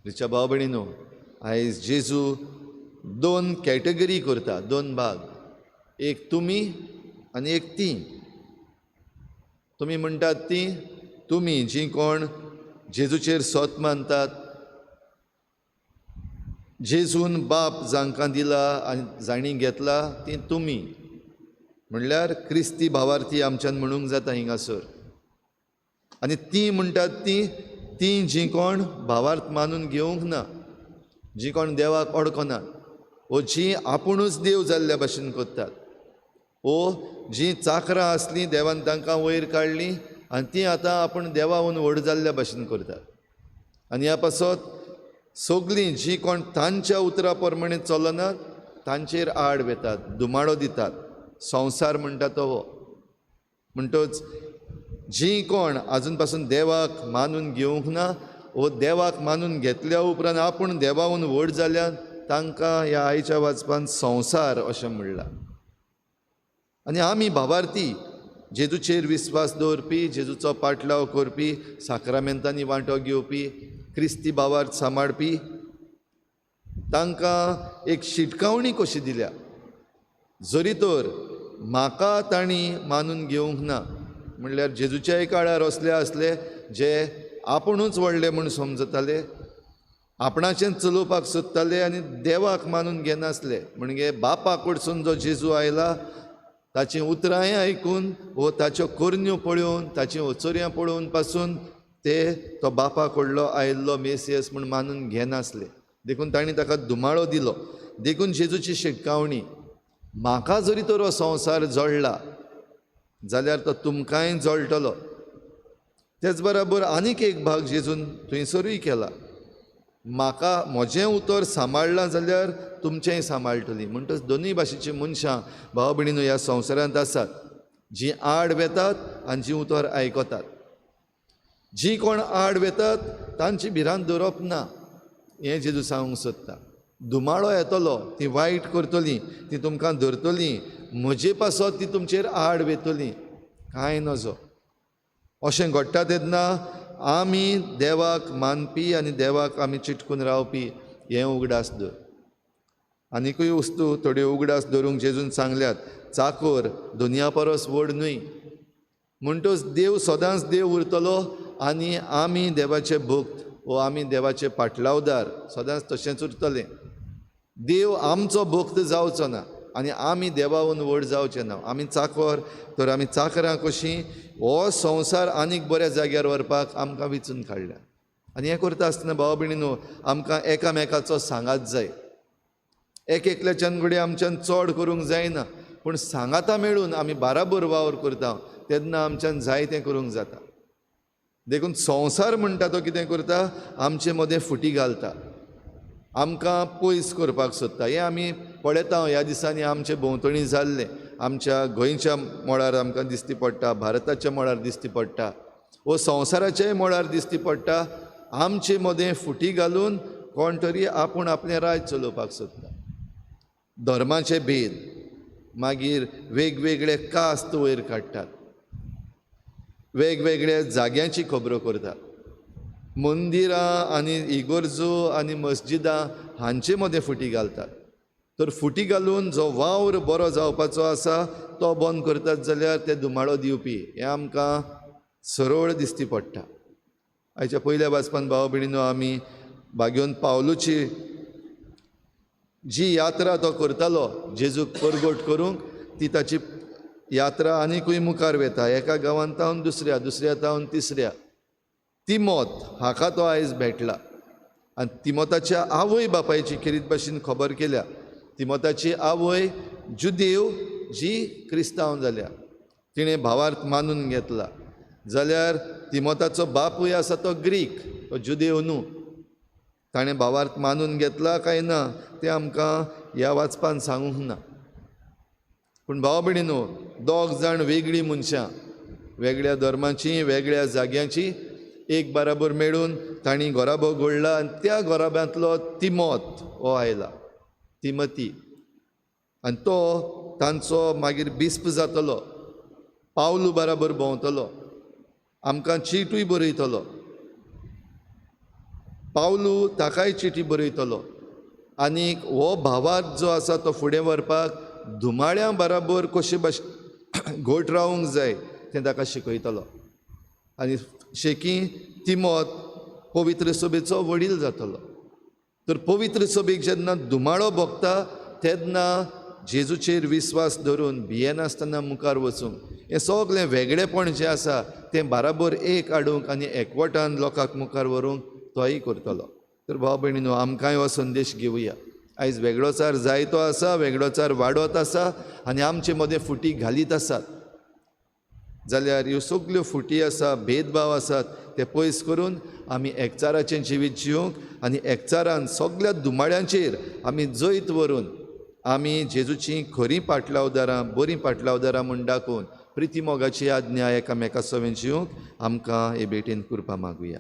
रिच्या भाव भयणीनो, आयज जेजू दोन कॅटेगरी करता, दोन भाग, एक तुमी आनी एक ती. तुमी म्हणटात ती तुमी जीं कोण जेजूचेर सोत मानतात, जेजून बाप जांकां दिला आनी जांणी घेतला ती तुमी, म्हणल्यार क्रिस्ती भावार्थी आमच्यान म्हणूंक जाता हिंगासर. आनी ती म्हणटात ती ती जीं कोण भावार्थ मानून घेवंक ना, जीं कोण देवाक वळखनात, वो जीं आपुणूच देव जाल्ल्या भाशेन करतात, वो जीं चाकरां आसलीं देवान तांकां वयर काडलीं आनी तीं आतां आपूण देवाहून व्हड जाल्ल्या भाशेन करतात. आनी ह्या पासत सगळीं जीं कोण तांच्या उतरा प्रमाणे चलनात तांचेर आड वेतात, धुमाडो दितात. संवसार म्हणटा तो हो. म्हणटच जीं कोण आजून पासून देवाक मानून घेवंक ना वो देवाक मानून घेतल्या उपरांत आपूण देवाहून व्हड जाल्यान तांकां ह्या आयच्या वाचपान संवसार अशें म्हणलां. आनी आमी भावार्थी, जेजूचेर विस्वास दवरपी, जेजूचो पाटलाव करपी, साक्रामेंतांनी वांटो घेवपी, क्रिस्ती भावार्थ सांबाळपी, तांकां एक शिटकावणी कशी दिल्या, जरी तर म्हाका तांणी मानून घेवंक ना, म्हणल्यार जेजूच्याय काळार असले आसले जे आपुणूच व्हडले म्हूण समजताले, आपणाचें चलोवपाक सोदताले आनी देवाक मानून घेनासले. म्हणजे बापा कडसून जो जेजू आयला ताचीं उतरांय आयकून वो ताच्यो करण्यो पळोवन, ताचीं ओचोऱ्यां पळोवन पासून ते तो बापा कडलो आयिल्लो मेसियस म्हूण मानून घेनासले. देखून तांणी ताका धुमाळो दिलो. देखून जेजूची शिटकावणी, म्हाका जरी तर हो संवसार जळ्ळा जाल्यार तो तुमकांय जळटलो. तेच बराबर आनीक एक भाग जेजून थंयसरूय केला, म्हाका म्हजें उतर सांबाळ्ळां जाल्यार तुमचेंय सांबाळटली. म्हणटच दोनूय भाशेचीं मनशां भाव भयणीनो ह्या संवसारांत आसात, जीं आड वेतात आनी जीं उतर आयकतात. जीं कोण आड वेतात तांची भिरांत दवरप ना, हें जेजू सांगूंक सोदता. धुमाळो येतलो, ती वायट करतलीं, ती तुमकां धरतलीं, म्हजे पासत ती तुमचेर आड वेतलीं, कांय नजो. अशें घडटा तेन्ना आमी देवाक मानपी आनी देवाक आमी चिटकून रावपी हें उगडास दवर. आनिकूय वस्तू थोड्यो उगडास दवरूंक जेजून सांगल्यात. चाकोर दुनिया परस व्हड न्हय, म्हणटच देव सदांच देव उरतलो आनी आमी देवाचे भक्त वो आमी देवाचे पाटलावदार सदांच तशेंच उरतलें. देव आमचो भक्त जावचो ना आनी आमी देवाहून व्हड जावचे ना. आमी चाकोर तर आमी चाकरां कशीं हो संवसार आनीक बऱ्या जाग्यार व्हरपाक आमकां विचून काडल्या. आनी हें करता आसतना भाव भयणीनो आमकां एकामेकाचो सांगात जाय. एक एकल्याच्यान घडये आमच्यान चड करूंक जायना, पूण सांगाता मेळून आमी बाराबर वावर करता तेन्ना आमच्यान जाय तें करूंक जाता. देखून संवसार म्हणटा तो कितें करता, आमचे मदें फुटी घालता, आमकां पयस करपाक सोदता. हें आमी पळयता ह्या दिसांनी आमचे भोंवतणी जाल्लें, आमच्या गोंयच्या मळार आमकां दिश्टी पडटा, भारताच्या मळार दिश्टी पडटा, वो संवसाराच्याय मळार दिश्टी पडटा. आमचे मदें फुटी घालून कोण तरी आपूण आपलें राज चलोवपाक सोदता. धर्माचे भेद, मागीर वेगवेगळे कास्त वयर काडटात, वेगवेगळ्या जाग्यांची खबरो करतात, मंदिरां आनी इगर्जो आनी मस्जिदां हांचे मदें फुटी घालतात. तर फुटी घालून जो वावर बरो जावपाचो आसा तो बंद करतात जाल्यार ते धुमाळो दिवपी हें आमकां सरळ दिश्टी पडटा. आयच्या पयल्या वाचपान भाव भयणीनो आमी भाग्योन पावलूची जी यात्रा तो करतालो जेजूक परगट करूंक, ती ताची यात्रा आनिकूय मुखार वेता, एका गांवांत तावन दुसऱ्या, दुसऱ्या तावन तिसऱ्या. तिमोत हाका तो आयज भेटला आनी तिमोताच्या आवय बापायची खेरीत भाशेन खबर केल्या. तिमोताची आवय जुदेव जी क्रिस्तांव जाल्या, तिणें भावार्थ मानून घेतला, जाल्यार तिमोताचो बापूय आसा तो ग्रीक, तो जुदेव न्हू. ताणें भावार्थ मानून घेतला काय ना तें आमकां ह्या वाचपान सांगूंक ना. पूण भाव भयणीनो, दोग जाण वेगळीं मनशां, वेगळ्या धर्माचीं, वेगळ्या जाग्यांचीं, एक बाराबर मेळून तांणी घराबो घडला आनी त्या घराब्यांतलो तिमोत हो आयला, तिमती, आनी तो तांचो मागीर बिस्प जातलो, पावलू बाराबर भोंवतलो, आमकां चिटूय बरयतलो. पावलू ताकाय चिटी बरयतलो आनीक हो भावार्थ जो आसा तो फुडें व्हरपाक धुमाळ्यां बराबर कशे भाशेन घट रावूंक जाय तें ताका शिकयतलो. आनी शेकी तिमोत पवित्र सभेचो वडील जातलो. तर पवित्र सभेक जेन्ना धुमाळो भोगता तेन्ना जेजूचेर विस्वास धरून भियेनासतना मुखार वचूंक, हें सगलें वेगळेपण जें आसा तें बाराबर एक हाडूंक आनी एकवटान लोकांक मुखार व्हरूंक तोय करतलो. तर भाव भयणीनो, आमकांय हो संदेश घेवया. आयज वेगळोचार जायतो आसा, वेगळोचार वाडत आसा आनी आमचे मदें फुटी घालीत आसात. जाल्यार ह्यो सगल्यो फुटी आसा, भेदभाव आसात ते पयस करून आमी एकचाराचें जिवीत जिवंक आनी एकचारान सगल्या धुमाळ्यांचेर आमी जैत व्हरून आमी जेजूची खरीं पाटलावदारां, बरीं पाटलावदारां म्हूण दाखोवन प्रिती मोगाची आज्ञा एकामेका सवें जिवंक आमकां हे भेटेन कृपा मागुया.